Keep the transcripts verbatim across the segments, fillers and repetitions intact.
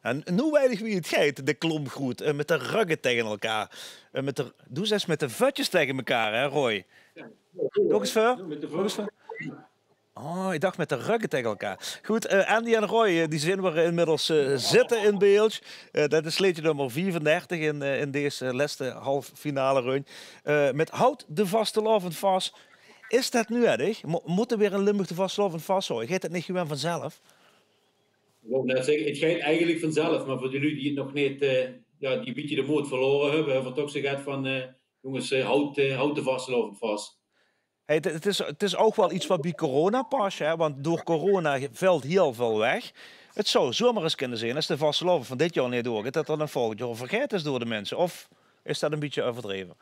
En noe weit ich wie 't geit, de klomgroet, eh, mit de rögke taenge elkaar. Eh, mit de, doe zeks mit de vötjes taenge mekaar, hè, Roy? Nog ins veur? Nog ins veur? Oh, ich dach mit de rögke taenge elkaar. Good, eh, Andy en Roy, eh, die zeen weer inmiddels, eh, zitte in beeld. Eh, det is leedje nummer viefendertig in, eh, in dees, eh, lèste half finale rundj. Eh, mit Houd de vastelaovend vas. Is det nuuedig? Mo-, mótte veer in Limburg de vastelaovend vashaoje? Geit det neet gewoon vanzelf? Ich wou net zègke, 't geit eigelik vanzelf, mer veur die luuj die 't nog neet, eh, jao, die e bietje de mood verlaore höbbe, höbbe v'r toch zoe get van, eh, jónges, eh, houd, eh, houd de vastelaovend vas. Hey, 't, 't is, 't is ouch waal get wat bie corona pas, hè, want door corona vèlt hiel väöl weg. 't Zou zomer ins kinne zeen, es de vastelaovend van dit jaor neet doorgeit, det 'r dan volgend jaor vergaete is door de minse. Of is det e bietje euverdreve?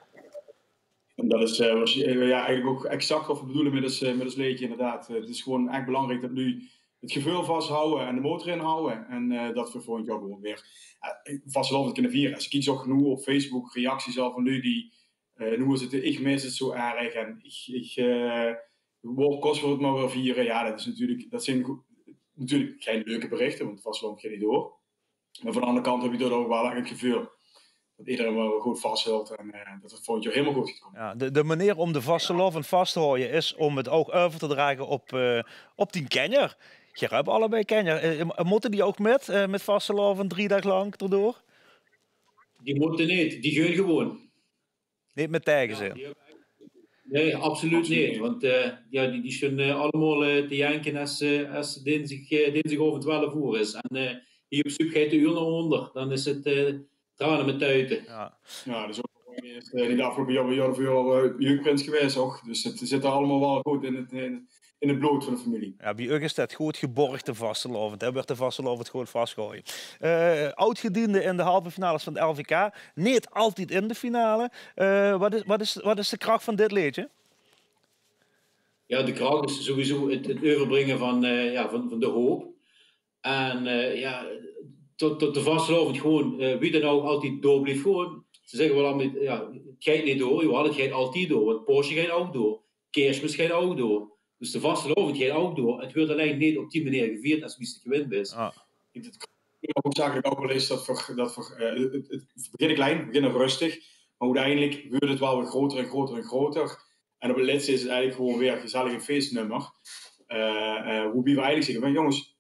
En det is, eh, waars-, eh, jao, eigelik ouch exact wat v'r bedoele mit ós, eh, mit ós leedje, inderdaad. Eh, 't is gewoon ech belangriek det luuj 't geveul vashaoje en de mood d'rin haoje. En, eh, det v'r volgend jaor gewoon weer, eh, vastelaovend kinne viere. Es ich kiek, zag ich noe op Facebook reacties al van luuj die, eh, noe is 't, ich mis 't zoe erg en ich, ich, eh, woor kos veur 't mer weer viere. Jao, det is natuurlik, det zeen go-, natuurlik gein leuke berichte, want vastelaovend geit neet door. Mer van de anger kant höb ich dao ouch waal ech 't geveul det ederein waal good vashèlt en, eh, det 't volgend jaor hielemaol good geit kómme. Jao, de, de meneer óm de vastelaovend vas te haoje is óm 't ouch euver te drage op, eh, op dien kinjer. Geer höb allebei kinjer. Eh, eh, mótte die ouch mit, eh, mit vastelaovend drie daag lank d'rdoor? Die mótte neet, die gaon gewoon. Neet mit taegezin? Jao, die höbbe eigelik, nae, absoluut neet. Want, eh, jao, die, die zeen, eh, allemaol, eh, te janke es, eh, es dinsdig, eh, dinsdigaovend twelf oer is. En, eh, hie op Zuub geit de uur nao ónger. Dan is 't, eh, trane mit tuite. Jao. Jao, dus ouch, eh, die de aafgeloupe jaore, jaore veur, eh, jeugdprins gewaes, toch? Dus 't zit allemaol waal good in 't, in, in 't blood van de femilie. Jao, bie uch is det good geborgde vastelaovend, hè? Wuuert de vastelaovend good vasgehaoje. Eh, oudgediende in de halve finales van 't L V K. Neet altied in de finale. Eh, wat is, wat is, wat is de krach van dit leedje? Jao, de krach is sowieso 't, 't euverbringe van, eh, jao, van, van de hoop. En, eh, jao, det, det de vastelaovend gewoon, eh, wie dan ouch, altied door blief gaon. Ze zègke waal altied, jao, 't geit neet door. Jao, 't geit altied door, want Paosje geit ouch door. Keersmis geit ouch door. Dus de vastelaovend geit ouch door. 't Wuuert allein neet op die meneer gevierd es wie 't gewend is. Ah. 't, 't kan ouch zakelik ouch waal ins det v'r, det v'r, eh, 't, 't, v'r beginne klein, v'r beginne rustig, mer oeteindelik wuuert 't waal weer groter en groter en groter. En op 't lètste is 't eigelik gewoon weer 'n gezellig feesnummer. Eh, eh, woebie v'r eigelik zègke van: jónges,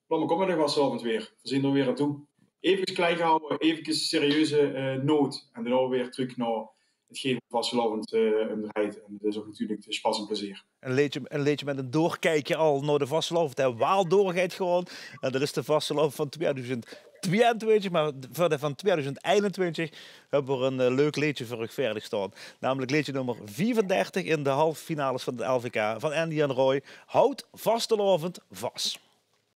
laot mer kómme de vastelaovend weer. V'r zeen d'r weer aan toe. Efkes klein gehaoje, efkes serieuze, eh, noot. En dan weer trök nao 't geheel vastelaovend, eh, umdrejt. En det is ouch natuurlik de spas en plezeer. E leedje, e leedje mit e doorkiekje al nao de vastelaovend, hè, waal door geit gewoon. En det is de vastelaovend van tweeduizend tweeëntwintig, mer veur de van tweeduizend einentwintig höbbe v'r e, eh, leuk leedje veur uch vaerdig staon. Namelik leedje nummer viefendertig in de halve finales van 't L V K van Andy en Roy. Houd vastelaovend vas.